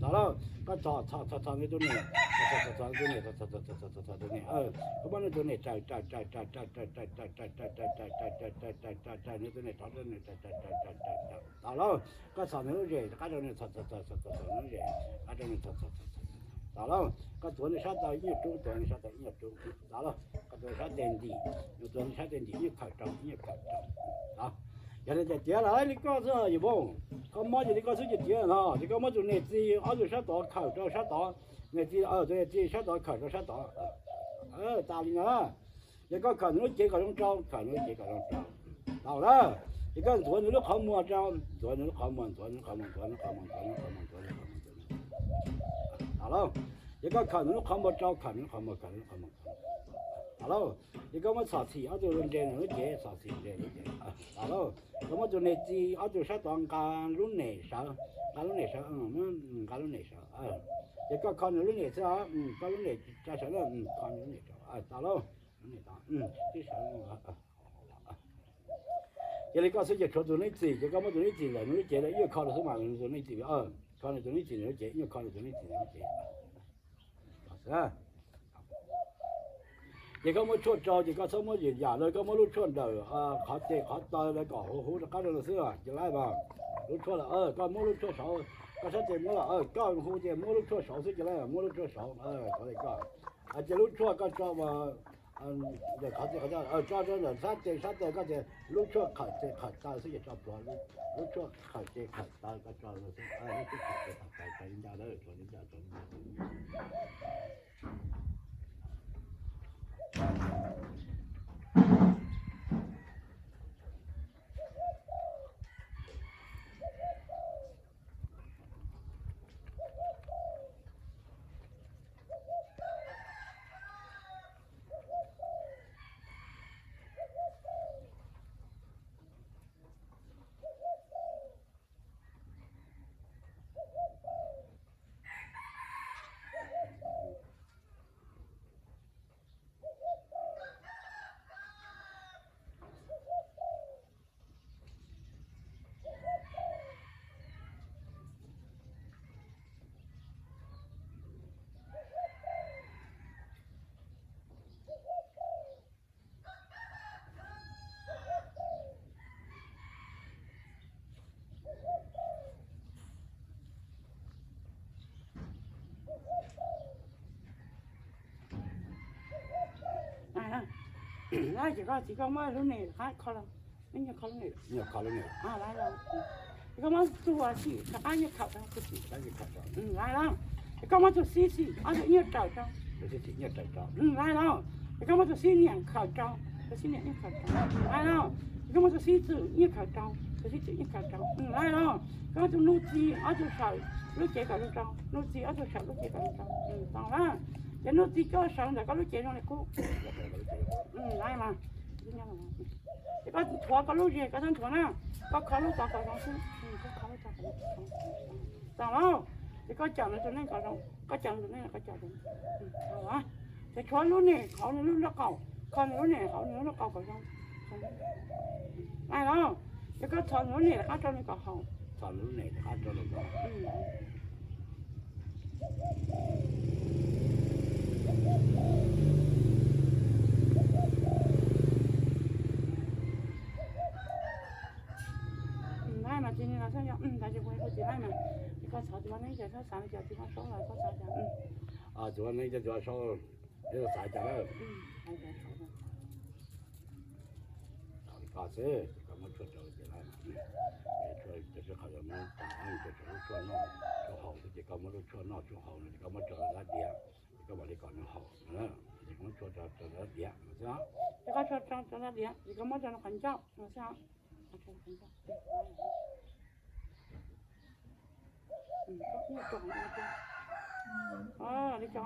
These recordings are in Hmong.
Txaus lauj, koj txhos txhos txhos txhos nws tus niam, txhos txhos txhos nws tus niam, txhos txhos txhos txhos txhos nws tus niam, koj muab nws tus niam raws raws raws raws raws raws raws raws raws raws raws raws raws raws raws raws raws nws tus niam rov rau nws raws raws raws raws raws raws. Txaus lauj, koj txhos nws lub zes, qab rau nws txhos txhos txhos txhos txhos nws lub zes, qab rau nws txhos txhos txhos txhos. Txaus lauj, koj tuav nws sab taw ib nyuag rub, tuav nws sab taw ib nyuag rub. Txaus lauj, koj tuav sab tes ntim, nws tuav nws sab tes ntim ib nyuag khawm rau ib nyuag khawm rau. Txaus. Yog li ces tiav lawm li koj xwb yog yus, koj mob ces li koj xwb ces tiav no, ces koj muab tus niam txiv ob tug sab tod khawm rau sab tod, niam txiv, tus niam txiv sab tod khawm rau sab tod. Tas li no. Yog koj khawm nws lub cev kom zoo rau, khawm nws lub cev kom zoo rau. Tau lawm. Yog koj ntxuav nws lub qhov muag rau, ntxuav nws lub qhov muag, ntxuav nws lub qhov muag, ntxuav nws lub qhov muag, ntxuav nws lub qhov muag, ntxuav nws lub qhov muag, ntxuav nws lub qhov muag. Tau lawm. Yog koj khawm nws lub qhov muag rau, khawm nws lub qhov muag, khawm nws lub qhov muag, khawm nws lub qhov muag. Lauj, ces koj muab txhom txhim ob tug nres nws lub cev, txhom txhim nres lub cev. Lauj, koj muab tus nres txi ob tug sab tod nqa lub nres sawv, nqa lub nres sawv, nqa lub nres sawv. Ces koj kho nws lub nres xwb, koj lub nres tsa sawv na, kho nws lub nres sawv, tas lauj. Twb sawv. Cia li koj xwb ces tshuav tus neb txim, ces koj muab tus neb txim ntawm nws lub cev, ib nyuag kho los xwb mas nws tus neb txim, koj nws tus neb txim nws lub cev, ib nyuag kho nws tus neb txim nws lub cev. Ces koj muab tshuaj rau ces koj txhob muab yam yam lawm, koj muab lub tshuaj ntawm qhov tes qhov taw lawv kom huv huv rov qab rau lawm xwb ces laib mas. Lub tshuaj lawm koj muab lub tshuaj saud, koj sab tes muab los koj hu ces muab lub tshuaj saud xwb ces laib, muab lub tshuaj saud, koj, ces lub tshuaj koj tso mas ntawm qhov tes qhov taw, tso rau ntawm sab tes sab taw koj ces lub tshuaj qhawm tes qhawm taw xwb ces tso plhuav, lub tshuaj qhawm tes qhawm taw koj tso, lub tshuaj qhawm tes qhawm taw tso li ncaj, tso li ncaj, tso li ncaj. Ces koj txiv koj muab lub nres qab kho los, kho lub nres, kho lub nres, koj muab txuas txim rov qab nyuag khawm rau, laib los. Ces koj muab tus xib txim ob tug nyuag raws rau, laib los. Ces koj muab tus xib niam khawm rau, tus xib niam nyuag khawm rau, laib los. Ces koj muab tus xib txwm nyuag khawm rau, tus xib txwm nyuag khawm rau, laib los. Koj muab tus nus txi ob tug saum lub cev kom zoo rau, nus txi ob tug saum lub cev kom zoo rau, tau lawm. Ces nus txi coj saum ntawm koj lub cev zoo li qub. Laib mas. Ces koj nthuav koj lub zes koj txhob nthuav na, koj kho lub tod kom zoo xwb, koj kho lub tod kom zoo. Tau lawm. Ces koj cawm nws tus neeg kom zoo, koj cawm nws tus neeg los koj cawm zoo. Ces tshuav lub nres hauv nws lub nrob qaum, kho nws lub nres hauv nws lub nrob qaum kom zoo. Laib los. Ces koj txhos nws lub nres rov qab rau nws kom haum, txhos nws lub nres rov qab rau nws kom haum. Laib mas ces nws los xyov yog ntawd ces kuv hu txiv laib mas, ces koj txhos tus vaj neeb ces txhob xav li cas, tus vaj saub los txhob xav cas, tus vaj neeb coj tus vaj saub, xav cas lawm. Tau li koj xwb, ces koj muab tshuaj rau ces laib, tshuaj rau sib qhov yog muab tas, ces tshuaj noj tshuaj haus xwb ces koj muab lub tshuaj noj tshuaj haus no ces koj muab rau lawv diav, ces koj mam li kom nws haum, ces koj muab tshuaj rau lawv diav no xwb. Ces koj tshuaj rau rau lawv diav ces koj muab rau qhov ncauj no xwb. Li ko.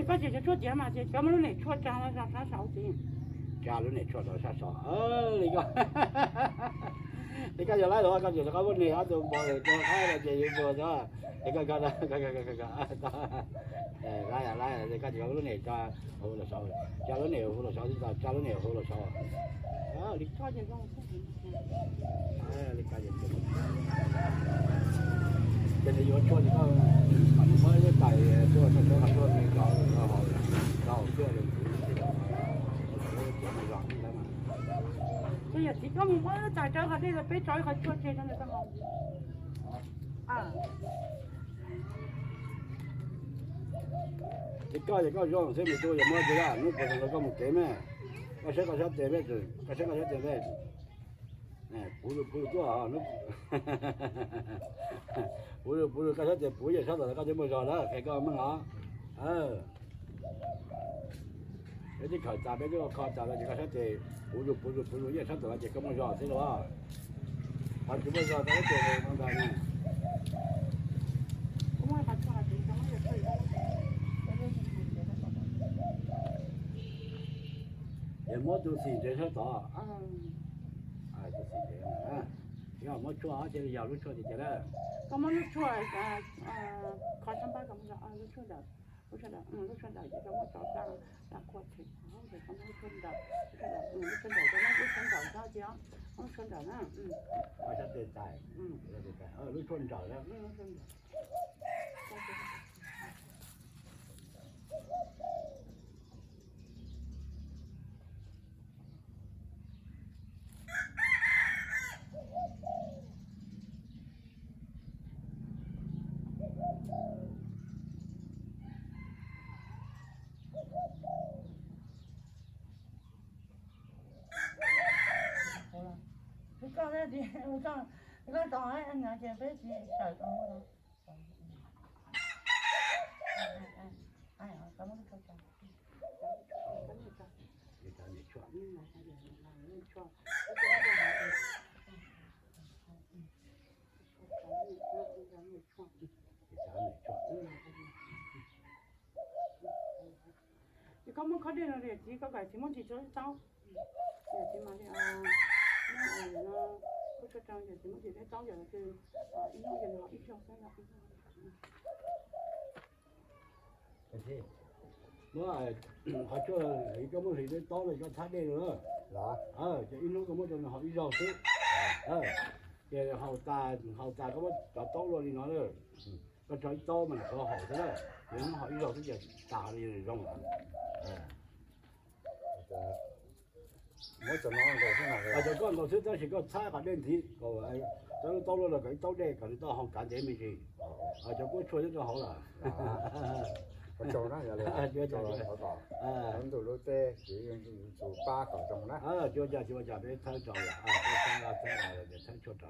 Koj tsis tshuaj tiav mas ces koj muab lub niam tshuaj tsa sab saud ces. Tsa lub niam tshuaj rau sab saud li ko. Ces koj yog laib los koj tsis rov qab muab niam ob tug npog rau qab no ces yus npog xwb. Ces koj, laib, laib, ces koj tsis muab lub niam tsa hu los saud, tsa lub niam hu los saud, tsa lub niam hu los saud. Li ko ces zoo. Ces nws yuav tshuaj ces koj kom nws muab ib tais tshuaj, tshuaj, tshuaj, tshuaj, tshuaj, ces yog txiv koj mus muab ib tais rau qhov dej los peb tso ib qho tshuaj tseg rau nws tau haus. Ces koj ces koj zoo xwb, tus twg yuav muab tus laj hnub puas tau koj mus kev me. Koj saib koj sab tes me, koj saib koj sab tes me. Puv lus puv lus tuaj, puv lus puv lus koj sab tes puv, yog sab tom koj twb muaj zog lawm, qhia koj meej os. Peb twb khaws tas, peb twb ua kho tas lawm ces koj sab tes puv lus puv lus puv lus, yog sab tom no ces koj muaj zog xwb los. Qhov tsis muaj zog koj sab tes ntawd ne. Ces muab tus xim ntsev sab tod. Tus xim ntsev, yog muab tshuaj ces yog lub tshuaj tiag tiag na. Koj muab lub tshuaj kho sab npab, koj muab lub tshuaj ntawd, lub tshuaj ntawd, lub tshuaj ntawd ces koj muab tso sab qhua tsev, koj muab lub tshuaj ntawd, lub tshuaj ntawd, koj muab lub tshuaj ntawd sab tiag, lub tshuaj ntawd na. Sab tes tais, lub tshuaj ntawd na. Koj, koj tos, ces peb tsis sawv tau. Ces koj muab khob dej no rau yawm txiv, koj kom txiv muab ntsis rau taub. Yawm txiv mas li, muab no, koj tso rau yawm txiv muab ntsis rau taub, yawm txiv, ib hnub yawm txiv ho ib zaug xwb. Muab qhov tshuaj hliv, koj muab hliv rau taub no, koj thab dej no na. Ces ib hnub koj muab rau nws haus ib zaug xwb. Ces haus tas, haus tas koj muab cov taub luaj li no, koj tso ib taub mas nws qhuav haum xwb na. Ces muab haus ib zaug xwb ces tas li zoo lawm. Muab cov no nkaus xwb, cov koj nkaus xwb tab sis koj txhab qhov dej ntxiv, cov lub taub luaj los kom ib taub dej kom nws tau haus kav ntev me ntsis. Cov kuab tshuaj nyob rau hauv lawm. Ua tsaug na, yog li ua tsaug, ntuj lub teb, tus pab kom zoo na. Tsis ua cas, tsis ua cas, peb thawb tso, peb thawb tshuaj rau.